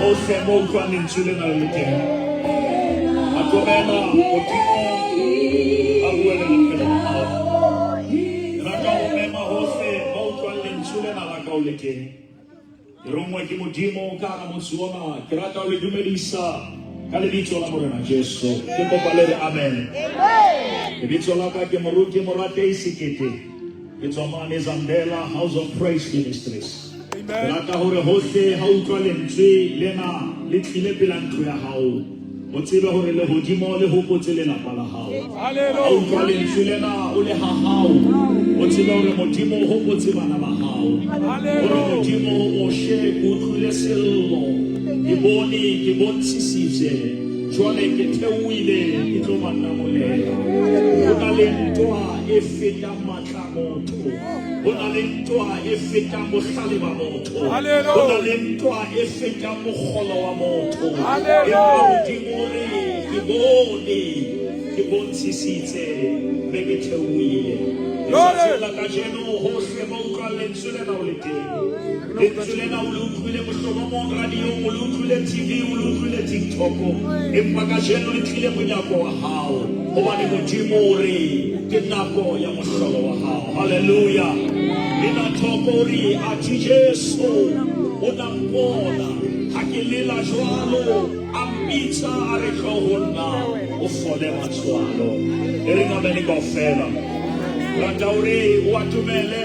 Hohle mo utlwang lentswe lena le le teng. Atomela Modimo a bue le bophelo ba hao. Ke rata ho mema hohle mo utlwang lentswe lena la ka o le teng. Ke rongwe ke Modimo ka hara motse ona. Ke rata ho le dumedisa ka lebitso la Morena Jesu. Ke kopa le re amen. Lebitso la ka ke Moruti Moratei Sekete. Ke tswa mane Zambela House of Praise Ministries. Ke rata hore hohle ha utlwa lentswe lena le tlile pela ntlo ya hao, o tsebe hore lehodimo le hopotse lelapa la hao. Ha utlwa lentswe lena o le ha hao, o tsebe hore Modimo o hopotse bana ba hao. Hore Modimo ho Moshe, ke utlwile sello, ke bone, ke bontshisitse, jwale ke theohile ke tlo ba namolela. Ho na le ntwa e fetang matla a motho. Ho na le ntwa e fetang bohlale ba motho. Ho na le ntwa e fetang mokgolo wa motho. Empa Modimo o re, ke bone, ke bontshisitse, mme ke theohile. Letsatsing la kajeno, hohle mo utlwang lentswe lena o le teng. Lentswe lena o le utlwile mohlomong radiong, o le utlwile TV, o le utlwile TikTok. Empa kajeno le tlile monyako wa hao. Hobane Modimo o re, ke nako ya mohlolo wa hao. Haleluya. Lena thoko o re, athe Jesu o na mpona ha ke lela jwalo, a mpitsa a re tlo ho nna o fole matswalo. E reng amene kaofela. Rata hore o atomele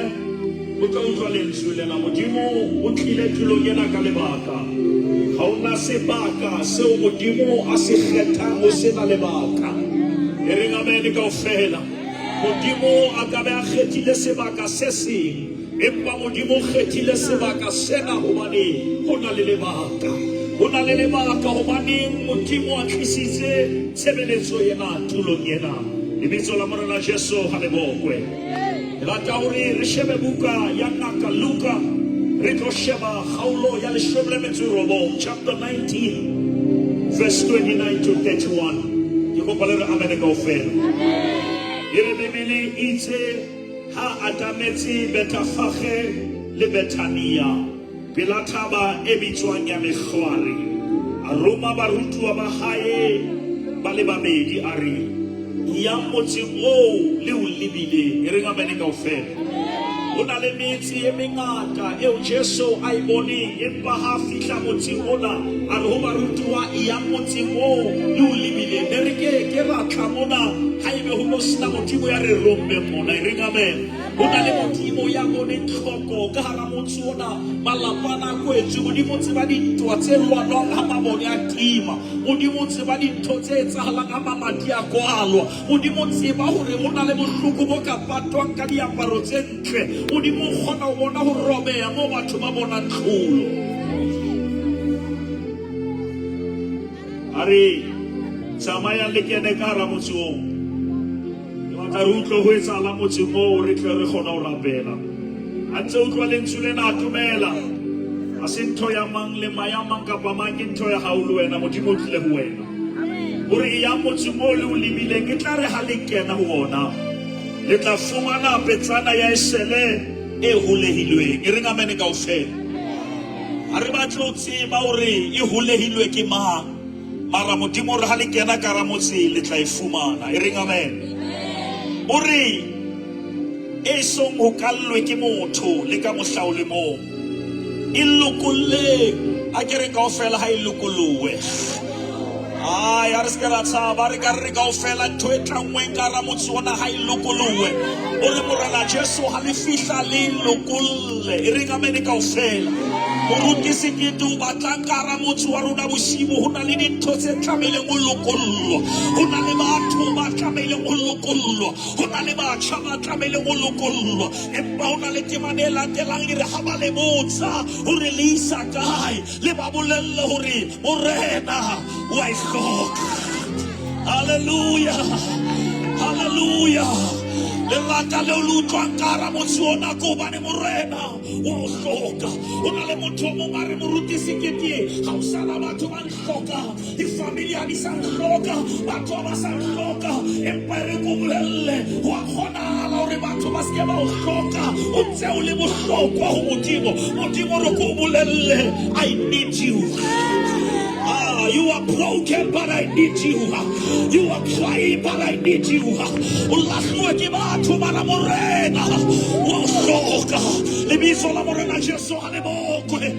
o tlo utlwa lentswe lena. Modimo o tlile tulong ena ka lebaka. Ha o na sebaka seo Modimo a se kgethang ho sena lebaka. E reng amene kaofela. Modimo a ka be a kgethile sebaka se seng, empa Modimo o kgethile sebaka sena hobane ho na le lebaka. Ho na le lebaka hobaneng Modimo a tlisitse tshebeletso ena tulong ena. Lebitso la Morena Jesu ha le bokwe. Ke rata hore re shebe buka ya Ngaka Luka, re tlo sheba kgaolo ya leshome le metso e robong, chapter 19 verse 29 to 31. Ke kopa le re amene kaofela. E re Bibele e itse ha atametse Bethafage le Bethania pela thaba e bitswang ya Mehlware, a roma barutuwa ba hae ba le babedi, a re, Yang motseng oo le o lebileng. E reng amene kaofela. Ho na le metse e mengata eo Jesu a e boneng, empa ha a fihla motseng ona, a re ho barutuwa, Yang motseng oo le o lebileng. Ne re ke ke ra tla mona haebe ho no sena Modimo ya re rommeng mona. E reng amen. Ho na le Modimo ya boneng tlhoko ka hara motse ona. Malapa ana a kwetswe. Modimo o tseba dintwa tse lwanwang ha mabone a tima. Modimo o tseba dintho tse etsahalang ha mamati a kwalwa. Modimo o tseba hore ho na le bohloko bo ka patwang ka diaparo tse ntle. Modimo o kgona ho bona ho robeha moo batho ba bonang tlholo. A re tsamayang le kene ka hara motse oo. Ke batla re utlwe ho etsahala motseng oo re tle re kgone ho rapela. Ha ntse utlwa lentswe lena atomela. Ha se ntho ya mang le ma ya mang kapa mang, ke ntho ya hao le wena. Modimo o tlile ho wena. O re ya motseng oo le o lebileng, e tla re ha le kena ho ona, le tla fumana petsana ya esele e holehilweng. E reng amene kaofela. Ha re batle ho tseba hore e holehilwe ke mang. Mara Modimo o re ha le kena ka hara motse le tla e fumana. E reng amen. O re e song ho kallwe ke motho le ka mohla o le mong. E lokolleng. A ke re kaofela ha e lokolowe. Ai, a re se ke ra tshaba, re ka re kaofela ntho e tlanngweng ka hara motse ona ha e lokolowe. O re Morena Jesu ha le fihla le lokolle. E reng amene kaofela. Moruti Sekete o batlang ka hara motse wa rona bosibu, ho na le dintho tse tlamehileng ho lokollwa. Ho na le batho ba tlamehileng ho lokollwa. Ho na le batjha ba tlamehileng ho lokollwa. Empa ho na le temana e latelang e re ha ba le botsa hore le isa kae, le ba bolelle hore Morena wa e hloka. Hallelujah. Hallelujah. Lerata leo le utlwang ka hara motse ona ke hobane Morena wa o hloka. O na le motho o mong a re moruti Sekete, ha o sana batho ba nhlokang, difamili ha di sa nhloka, batho ha ba sa nhloka, empa e re ko bolelle, ho a kgonahala hore batho ba se ke ba o hloka, o ntse o le bohlokwa ho Modimo. Modimo re ko bolelle, I need you. You are broken, but I need you. You are crying, but I need you. O lahluwe ke batho, mara Morena wa o hloka. Lebitso la Morena Jesu ha le bokwe.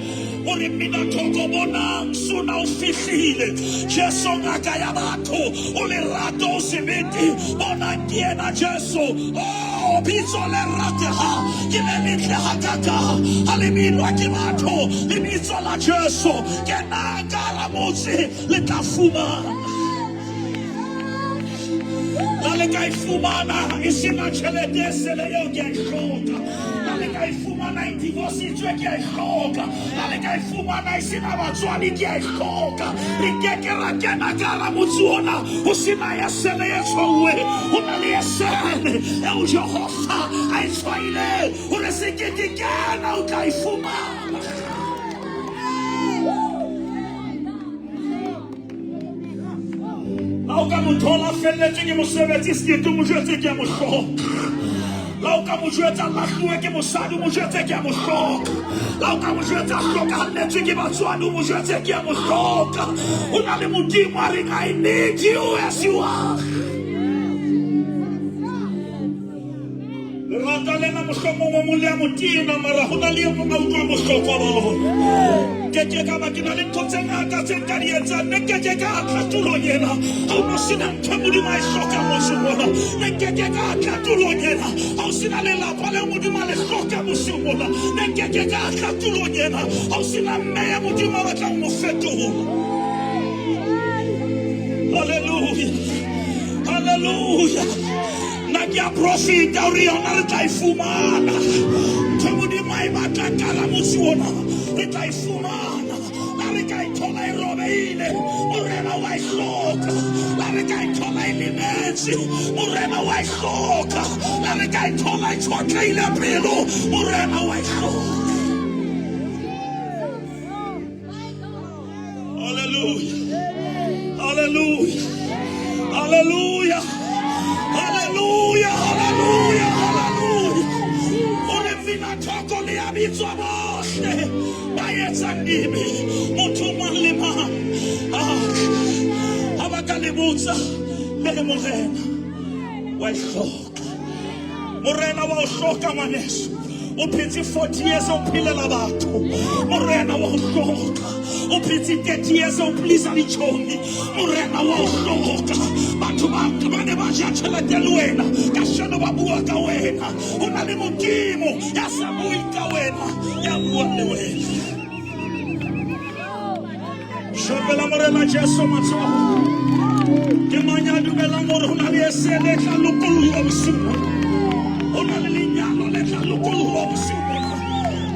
O re mmina thoko bonang sona o fihlile. Jesu ngaka ya batho, o lerato o sebete. Bonang ke yena Jesu. Oh, bitso le rateha ke le letle hakakang ha le binwa ke batho. Lebitso la Jesu kenang ka hara motse le tla fumana. La le ka e fumana e sena tjhelete e sele eo ke a e hloka. La le ka e fumana e divorcitswe ke a e hloka. La le ka e fumana e sena batswadi ke a e hloka. Re ke ke ra kena ka hara motse ona ho sena esele e tshwauwe. Ho na le esele eo Jehova a e tshwaileng hore sekete kena o tla e fumana. La o ka mo thola a felletswe ke mosebetsi sekete o mo jwetse ke a mo hloka. La o ka mo jwetsa lahluwe ke mosadi o mo jwetse ke a mo hloka. La o ka mo jwetsa hlokahalletswe ke batswadi o mo jwetse ke a mo hloka. Ho na le Modimo a reng I need you as you are. Lerata lena mohlomong o mong le a mo tena, mara ho na le e mong a utlwang bohlokwa ba lona. Ke ke ka ba ke na le ntho tse ngata tse nka di etsang, ne ke ke ka tla tulong ena ha o no sena ntho e Modimo a e hlokang bosiung bona. Ne ke ke ka tla tulong ena ha o sena lelapa leo Modimo a le hlokang bosiung bona. Ne ke ke ka tla tulong ena ha o sena mme ya Modimo a batlang ho mo fetola. Hallelujah. Hallelujah. Nna ke a profita gore yona re tla e fumana. Ntho e Modimo a e batlang ka hara motse ona re tla e fumana. La re ka e thola e robehile, Morena wa e hloka. La re ka e thola e lemetse, Morena wa e hloka. La re ka e thola e tshwatlehile pelo, Morena wa e hloka. Hallelujah. Hallelujah. Hallelujah. Hallelujah. Hallelujah. Hallelujah. O re mmina thoko le ya bitswa bohle ba etsang dibe motho mang le mang ha ba ka le botsa le re morena wa e hloka Morena wa o hloka ngwaneso. O phetse 40 years o phelela batho. Morena wa o hloka. O phetse 30 years o pleasa ditšhomi. Morena wa o hloka. Batho ba ba ne ba ja tšhelete le wena. Kasheno ba bua ka wena. Ho na le Modimo ya sa bueng ka wena, ya buang le wena. Shapela Morena Jesu matsoho. Ke mang ya dumelang hore ho na le esele e tla lokolloha bosiu bona? Ho na le lenyalo le tla lokolloha bosiu bona.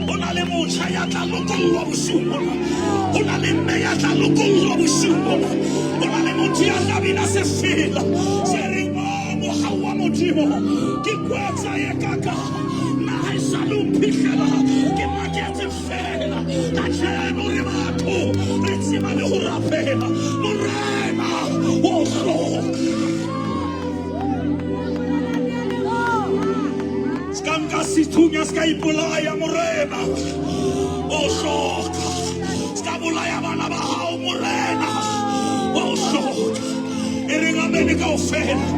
Ho na le motjha ya tla lokolloha bosiu bona. Ho na le mme ya tla lokolloha bosiu bona. Ho na le motho ya tla bina sefela se reng, Oh, mohau wa Modimo, ke kwetsa e kaka. Nna ha e sa le o mphihlela, ke maketse Fela kajeno re batho re tseba le ho rapela Morena wa o hloka. Ska nka sethunya ska ipolaya Morena o hloka. Ska bolaya bana ba hao Morena wa o hloka. E reng amene kaofela.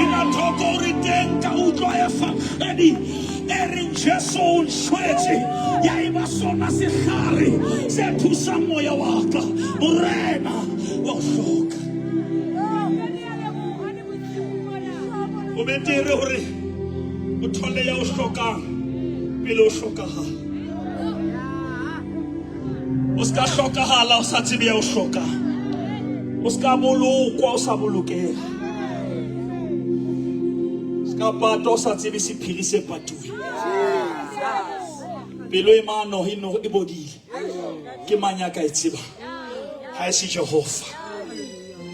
Ina thoko o re teng ka utlwa evangeli e reng Jesu o nshwetse ya eba sona sehlare se thusang moya wa ka. Morena wa o hloka. O betere hore o thole ya o hlokang pele o hlokahala. O ska hlokahala o sa tsebe ya o hlokang. O ska bolokwa o sa bolokeha. Ska patwa o sa tsebe sephiri se patuwe. Pelo e mano e no e bodile. Ke mang ya ka e tsebang? Ha e se Jehova.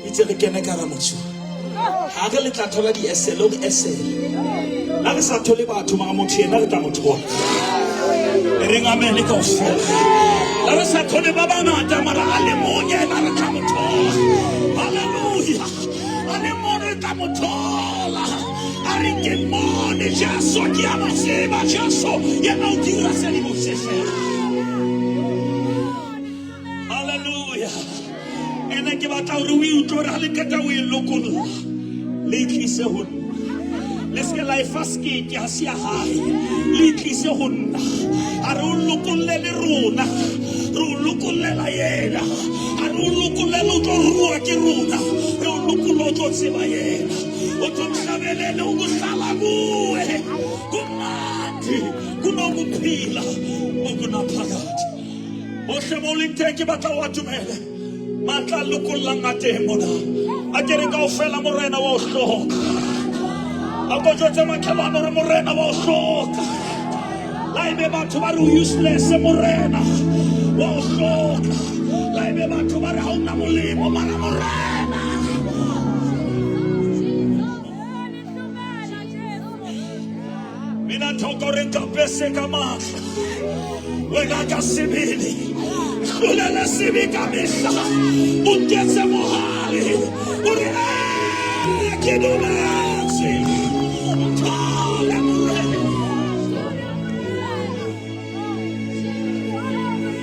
Itse re kene ka hara motse. Ha re le tla thola di-esele, o re esele. Ha re sa thole batho mara motho yena re tla mo thola. E reng amen kaofela. Ha re sa thole ba bangata mara a le mong yena re tla mo thola. Hallelujah. A le mong re tla mo thola. A re ke mmone Jesu, ke a mo tseba Jesu, yena o dira tse di botse fela. Hallelujah. Ke batla hore o e utlwe hore ha le qeta o e lokolla le e tlise ho nna. Le se ke la e fa sekete ha se ya hae. Le e tlise ho nna. A re o lokolle le rona. Re o lokollela yena. A re o lokollele o tlo rua ke rona. Re o lokolle o tlo tseba yena. O tlo mhlabelele ukuhlala kuwe. Kumnandi kunokuphila okunaphakade. Bohle mo leng teng ke batla o atumele. Matla a lokollang a teng mona. A ke re kaofela morena wa o hloka. A ko jwetse makhelwane hore morena wa o hloka. La ebe batho ba re o useless morena wa o hloka. La ebe batho ba re ha o na molemo mara morena. Mina thoko re nkapese ka matla wena ka sebele hlolela sebe ka mehla o nketse mohale o re "Eh, ke dumetse nthole morena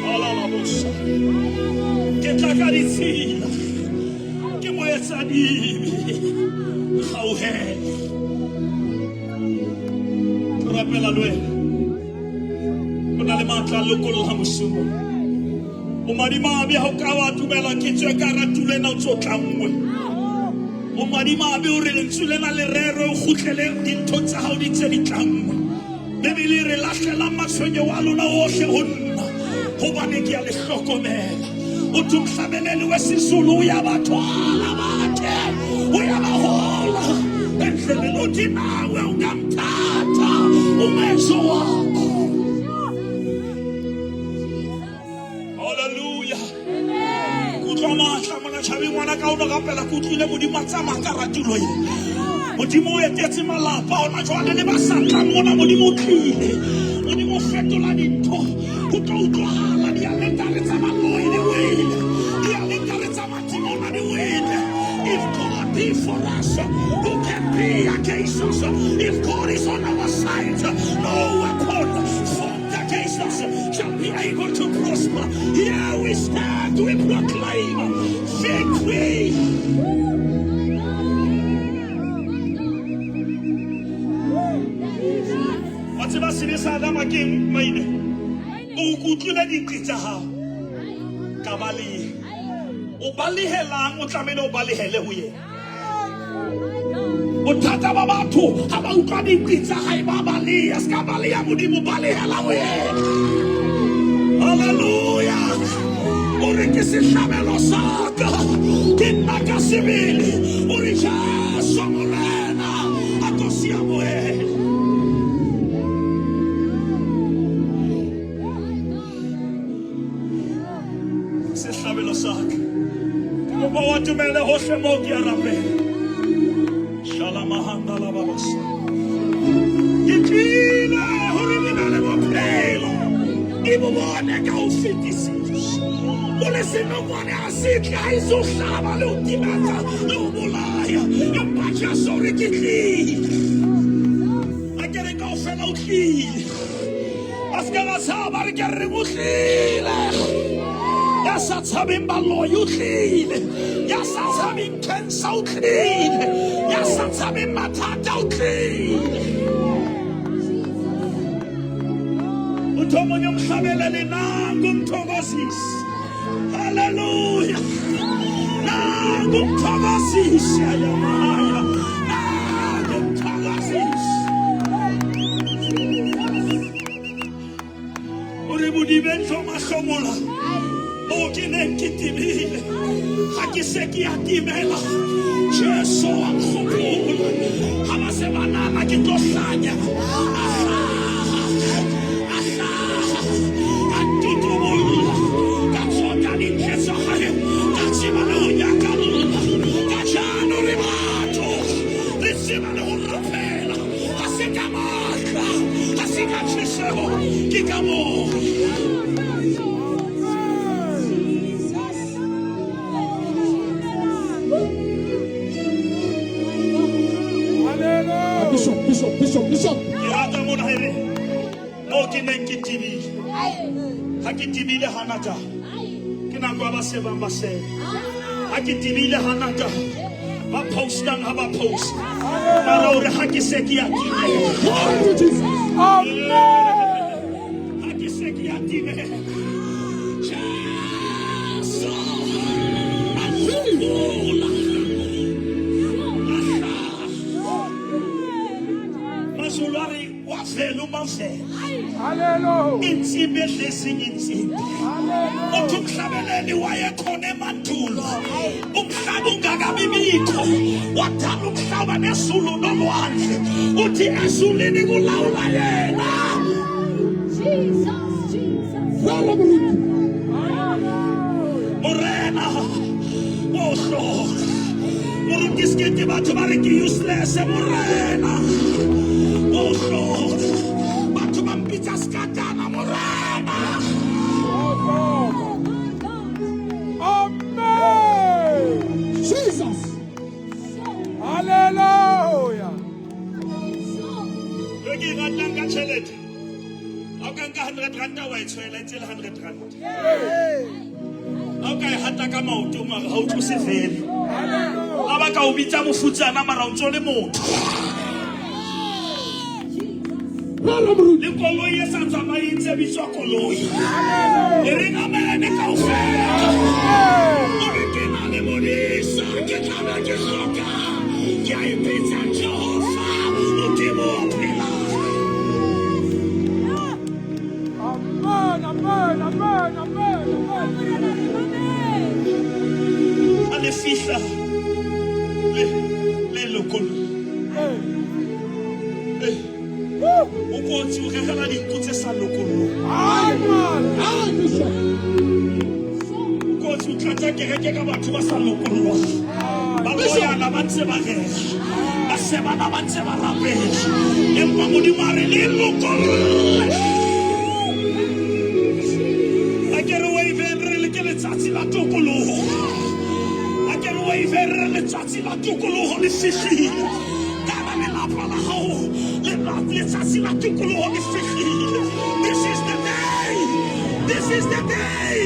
Alalabosa. Ke tla ka ditshila ke moetsadibe gauhela ke rapela le wena o na le maatla a lokologa mošomo o madimabe ga o ka wa dumela ke tswe ka ra tulo ena o tse o tlanngwe o madimabe o re lentswe lena le rerwe o kgutlele dintho tsa gago di tse di tlanngwe Bibele e re lahlelang matshwenyeho a lona ohle ho nna hobane ke a le hlokomela. Uthi umhlabeleli wesiZulu uyabathwala bakhe uyabahola endleleni uthi nawe ungamthatha umezo wakho. Hallelujah. Kutlwa matla mona tšhabeng ngwana ka o no rapela ke utlwile modimo a tsamaya ka ratulo ye modimo o etetse malapa ona jwale le ba sa tlang mona modimo o tlile modimo o fetola dintho go tlo utlwagala dialetare tsa baloi di wele dialetare tsa madimona di wele. If God be for us, who can be against us? If God is on our side, no weapon formed against us shall be able to prosper. Here we stand, we proclaim victory. Wa tseba sebe sa Adama ke eng, maine? O kutlwile diqi tsa hao ka baleha. O balehelang o tlamehile o balehele ho yena. Bothata ba batho ha ba utlwa diqi tsa hae ba baleha. Se ka baleha Modimo, balehela ho yena. Hallelujah. O re ke sehlabelo sa ka, ke nna ka sebele. O re Jesu Morena a ko se amohele. Sehlabelo sa ka. Ke kopa o atumele hohle moo ke a rapela. Shalamahanda la babasa. Ke tlile hore le be le bophelo. Ke bo bone ka ho fetisisa. O le senokwane ha se tle ha eso hlaba le ho timetsa le ho bolaya. Empa Jesu o re ke tlile. A ke re kaofela o tlile. A se ka ra tshaba re ke re o tlile. Ya sa tshabeng baloi o tlile. Ya sa tshabeng cancer o tlile. Ya sa tshabeng mathata o tlile. Uthi omunye umhlabeleli nangu umthokozisi. Hallelujah. Nangu umthokozisi ayamaya. Nangu umthokozisi. O re bodibeng tlo mahlomola moo ke neng ke tebile ga ke se ke ya timela Jesu wa nkgopola ga ba se ba nana ke tlo hlanya a hlaha a hlaha a ntutubolla ka tsota dintle tsa hae ka tseba le ho nyakalla ka jano re batho re tseba le ho rapela ga se ka matla ga se ka tjheseho ke ka moo. Bishop, Bishop, Bishop, Bishop. Ke rata mona here moo ke neng ke tebile ga ke tebile gangata ke nako ya ba sebang ba seba. Ha ke tebile hangata ba postang ha ba post. Mara o re ha ke se ke ya timela. Glory to Jesus. Amen. Ha ke se ke ya timela. Jesu a hopola. A hlaha. Mazulu a re wavela umavela. Hallelujah. Insimbi edla ezinye insimbi. Hallelujah. Uthi umhlabeleli wayekhona emandulo umhlaba ungakabibikho wadala umhlaba nezulu nolwandle uthi ezulwini kulawula yena. Jesus, Jesus. Rara moruti. Morena o hloka moruti sekete batho ba re ke useless morena o hloka batho ba mpitsa sekatana morena. Oh, my God. Amen. Jesus. Hallelujah. So, E ke e ratang ka tjhelete ha o ka nka 100 ranta wa e tshwela e ntse e le 100 ranta ha o ka e hata ka maoto mara ha o tlose fele ha ba ka o bitsa mofutsana mara o ntso le motho. Rara moruti. Le koloi e sa tsamaye ntse bitswa koloi e reng amene kaofela o re ke na le modisa ke tlabe ke hloka ke a e bitsa Jehova Modimo o phelang. Amen. Amen. Amen. Amen. Amen. Ha le fihla le lokolla. Hey. Eh, Woo. o kotsi o rerela dinku tse sa lokollwang. Aye, man. Aye, Bishop. O kotsi o tlatsa kereke ka batho ba sa lokollwang ba loyana ba ntse ba rera ba sebana ba ntse ba rapela empa modimo a re le lokolle a ke re waveng re le ke letsatsi la tokoloho a ke re waveng re letsatsi la tokoloho le fihlile kana lelapa la hao letsatsi la tokoloho le fihlile. This is the day, this is the day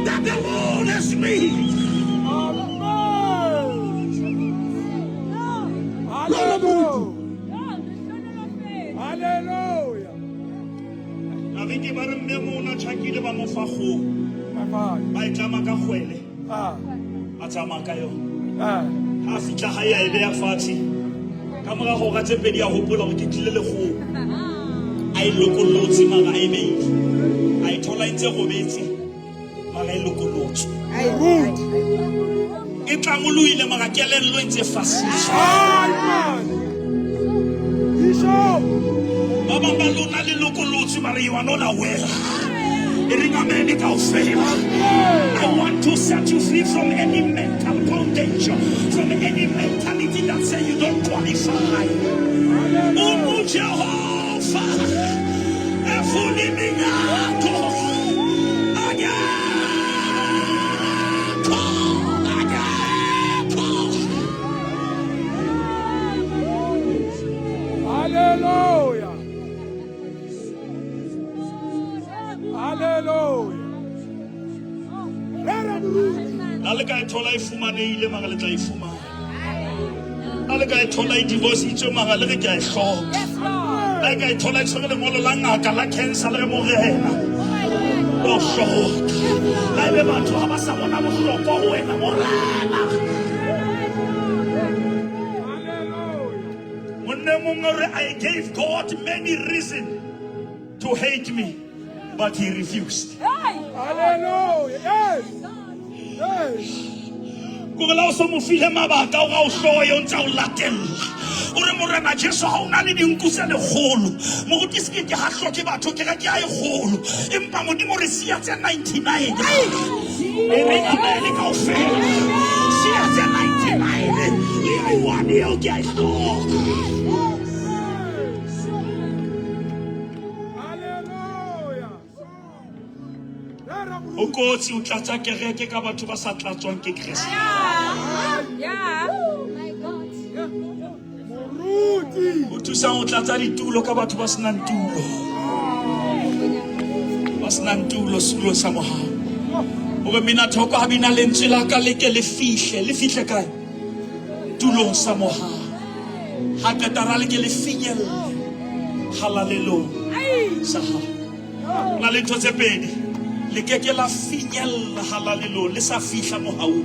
that the Lord has made. Amen. Hallelujah. Hallelujah. A be ke ba re mme mona tjhakile ba mo fa kgoho My father. ba e tlama ka kgwele Ah. a tsamaya ka yona Ah. ha a fihla hae a e beha fatshe ka mora hora tse pedi a hopola hore ke tlile le kgoho a e lokollotse mara a e beile a e thola e ntse robetse mara e lokolotswe e tlamolohile mara kelello e ntse fasiswa. Aye, man. Bishop. Ba bang ba lona le lokolotswe mara you are not aware e reng amene kaofela. I want to set you free from any mental bondage, from any mentality that say you don't qualify. Umu Jehova, efuna iminyango. Akekho, akekho. Hallelujah. Hallelujah. Rara moruti. La le ka e thola e fumanehile mara le tla e fumana. La le ka e thola e divorcitswe mara le re ke a e hloka. La e ka e thola e tshwere lengolo la ngaka la cancer le re morena. O hloka. La ebe batho ha ba sa bona bohlokwa ho wena morena. Hallelujah. Monna e mongwe o re I gave God many reason to hate me but he refused. Hallelujah. Yes. Yes. Kore la o so mo file mabaka o ga o hloye o ntse a o latella o re morena Jesu ha o na le dinku tse lekgolo moruti sekete ha hloke batho kereke ya e kgolo empa modimo re siya tse 99 e reng amene kaofela siya tse 99 le ya one eo ke a e hloka. Hallelujah. Rara O moruti. kotsi o tlatsa kereke ka batho ba sa tlatswang ke Kreste. Oh, my God. Moruti. O thusang o tlatsa ditulo ka batho ba senang tulo ba senang tulo setulo sa mohau. Hore mina thoko ha bina lentswe la ka le ke le fihle, le fihle kae? Tulong sa mohau. Ha qeta ra le ke le finyelle halalelong sa hao. Ho na le ntho tse pedi. Le ke ke la finyella halalelong le sa fihla mohaung.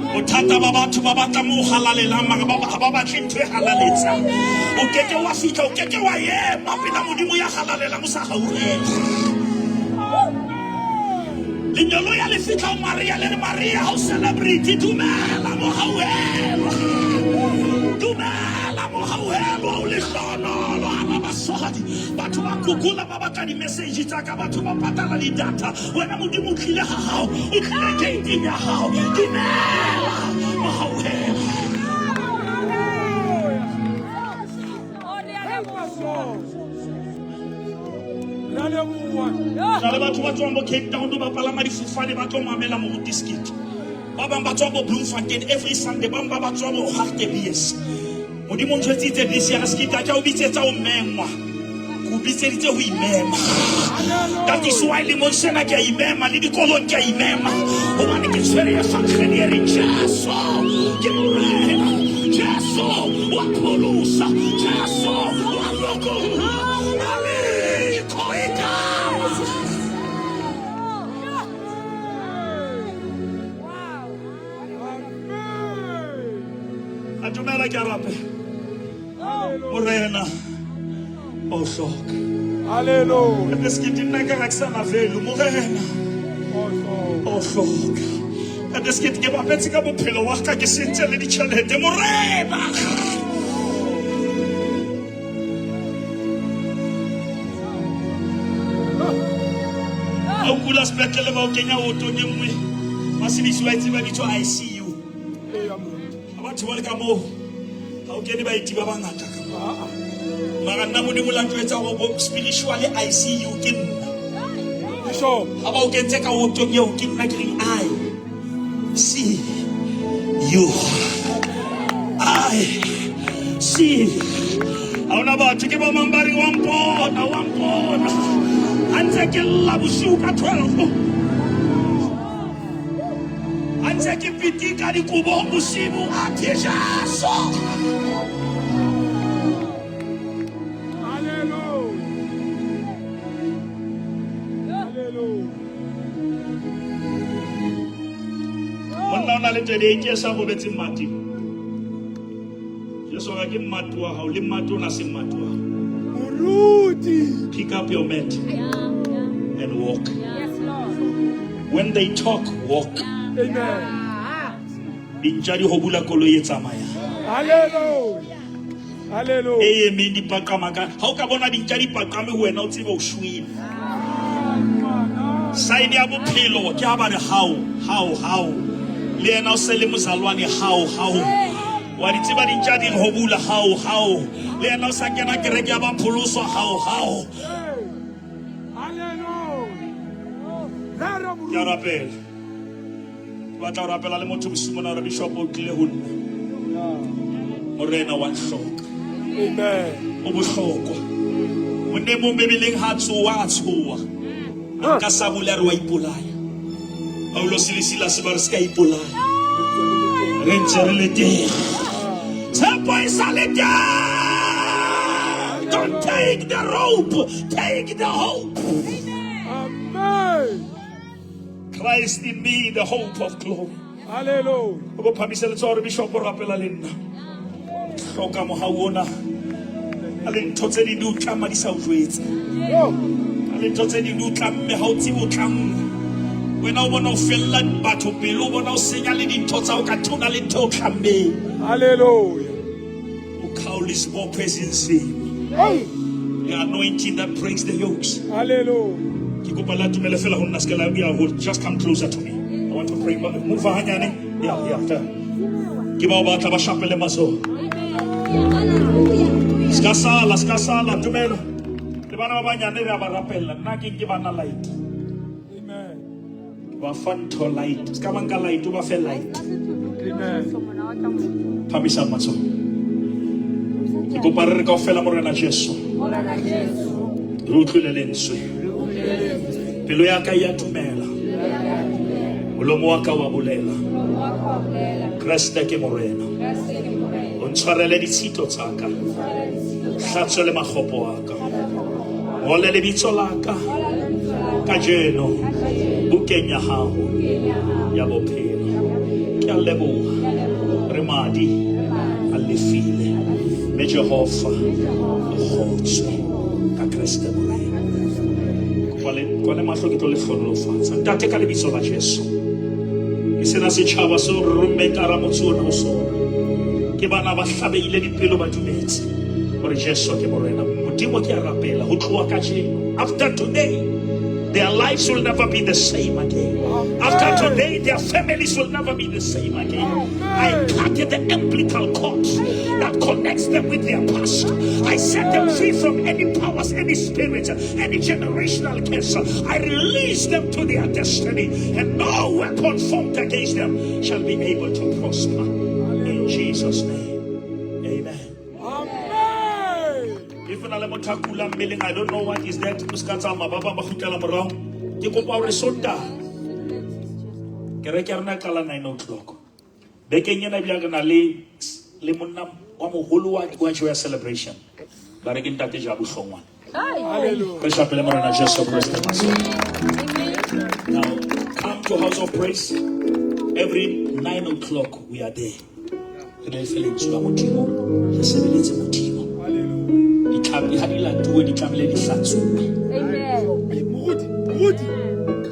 Bothata ba batho ba batla mo halalelang mara ba ha ba batle ntho e halaletsang. O ke ke wa fihla, o ke ke wa ema pela Modimo ya halalelang o sa hauhelwa. Lengeloi ya le fihla ho Maria le re Maria ha o celebrity dumela mohauhelwa. Dumela mohauhelwa o lehlohonolo hara basadi. Batho ba Google ba batla di-message tsa ka, batho ba patala di-data. Wena Modimo o tlile ha hao, o tlile gating ya hao. Dumela mohauhelwa. Help us, Lord. Re a leboha. Na le batho ba tswang bo Cape Town ba palama difofane ba tlo mamela moruti Skit. Ba bang ba tswa bo Bloemfontein every Sunday, ba bang ba ba tswa bo Hartbees. Modimo o ntjwetsitse this year Skit a ke o bitsetsa o mengwa. Ke o bitseditse ho imema. That is why lemong sena ke a imema le dikolong ke a imema. Hobane ke tshwere evangeli e reng Jesu ke Morena. Jesu wa pholosa. Jesu wa lokolla. Alikho igama. Amen. A dumela ke a rapela. Morena o hloka. Hallelujah. Ebe sekete nna ka ga ke sa na value. Morena o hloka. Ebe sekete ke bapetse ka bophelo wa ka ke sentse le ditjhelete. Morena. Ha o kula sepetlele ba o kenya otong e nngwe. Basebetsi ba e tseba bitswa ICU. Eya, moruti. Ha batho ba le ka moo ha o kene baeti ba bangata ka moo. Mara nna Modimo la ntjwetsa hore bo spiritually ICU ke nna. Bishop. Ha ba o kentse ka otong eo ke nna ke reng I see you. I see. Ha hona batho ke ba mang ba reng wa mpona, wa mpona. Ha ntse ke lla bosiu ka 12. Ha ntse ke pitika dikobo bosiu a the Jesu. Hallelujah. Hallelujah. Monna o na le 28 years a robetse mmateng. Jesu a re ke mmate wa hao le mmate o na se mmate wa hao. Moruti. Pick up your mat and walk. Yes, Lord. When they talk, walk. Amen. Dintja di hobula koloi e tsamayang. Hallelujah. Hallelujah. E emeng di paqama ka. Ha o ka bona dintja di paqame ho wena o tsebe o shwele. Sign ya bophelo ke ha ba re hao, hao, hao. Le yena o se le mozalwane hao, hao. Wa di tseba dintja di re hobula hao, hao. Le yena o sa kena kereke ya ba pholoswa hao, hao. Hallelujah. Rara Ke a moruti. rapela. Ke batla ho rapela le motho bosiu mona hore bishop o tlile ho nna. Morena wa nhloka. Amen. O bohlokwa. Monna e mong Bibeleng ha a tsoha, a tshoha. A nka sabole a re wa ipolaya. Paulosi le Silas ba re se ka ipolaya. Re ntse re le teng. Tshepo e sa le teng. Don't take the rope, take the hope. Amen. Christ in me, the hope of glory. Hallelujah. O bo phamise letsoho hore bishop o rapela le nna. Hloka mohau ona. A le ntho tse ding di o tlama di sa o jwetse. Oh. A le ntho tse ding di o tlamme ha o tsebe o tlanngwe. Wena o bona o fella batho pelo, o bona o senya le dintho tsa hao ka thona le ntho e o tlammeng. Hallelujah. O khaole sebopho e seng sengwe. Hey. The anointing that breaks the yokes. Hallelujah. Ke kopa la tumele fela ho nna se ke la ya ho just come closer to me. I want to pray. Move hanyane. Yeah, yeah. yeah. Ke bao ba tla ba shapele matsoho. Ska sala, ska sala tumelo. Le bana ba banyane re a ba rapella. Nna ke nke bana light. Amen. Ba fa ntho light. Ska ba nka light, o ba fe light. Amen. Phamisa matsoho. Ke kopa re re kaofela Morena Jesu. Re utlwile lentswe. Pelo ya ka e a dumela. Molomo wa ka wa bolela. Kreste ke Morena. O ntshwarele ditshito tsa ka. Hlatswe le makgopo a ka. Ngole lebitso la ka kajeno bukeng ya hao ya bophelo. Ke a leboha. Re madi a lefile. Mme Jehova o kgotswe ka Kreste Morena. Kwale mahlo ke tlo le hlohonolofatsa. Ntate ka lebitso la Jesu. Ke sena setjhaba seo re rommeng ka hara motse ona ho sona. Ke bana ba hlabehile dipelo ba dumetse hore Jesu ke Morena. Modimo ke a rapela ho tloha kajeno. After today, their lives will never be the same again. After today, their families will never be the same again. I cut the umbilical cord that connects them with their past. I set them free from any powers, any spirit, any generational curse. I release them to their destiny, and no weapon formed against them shall be able to prosper. In Jesus' name, amen. Amen. If na le motho a kulang mmeleng, I don't know what is that. O ska tsamaya, ba bang ba kgutlela morao. Ke kopa hore Sontaha kereke ya rona e qala 9 o'clock. Bekeng ena ebile re na le monna wa moholo wa Joy Celebration. Ba re ke Ntate Jabu Hlongwane. Hallelujah. Re shapele Morena Jesu Kreste matsoho. Now, come to House of Praise. Every 9 o'clock we are there. Re le fe lentswe la Modimo, re sebeletse Modimo. Hallelujah. Ditlhapi ha di latuwe, di tlamehile di hlatsuwe. Amen. Moruti, moruti.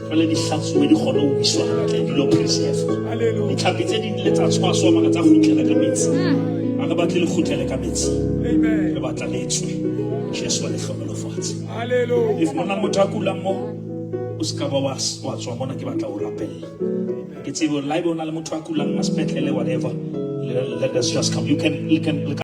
Jwale di hlatsuwe di kgone ho iswa hantle, di lo preserve. Hallelujah. Ditlhapi tse ding le tsa tshwaswa mara tsa kgutlela ka metsi. Ha re batle le kgutlele ka metsi. Re Amen. batla le tswe. Jesu a le hlohonolofatse. Hallelujah. If mona motho a kulang mo, o ska ba wa tswa mona, ke batla ho rapella. Ke tsebe hore la ebe o na le motho a kulang a sepetlele, whatever. Let us just come. You can, you can,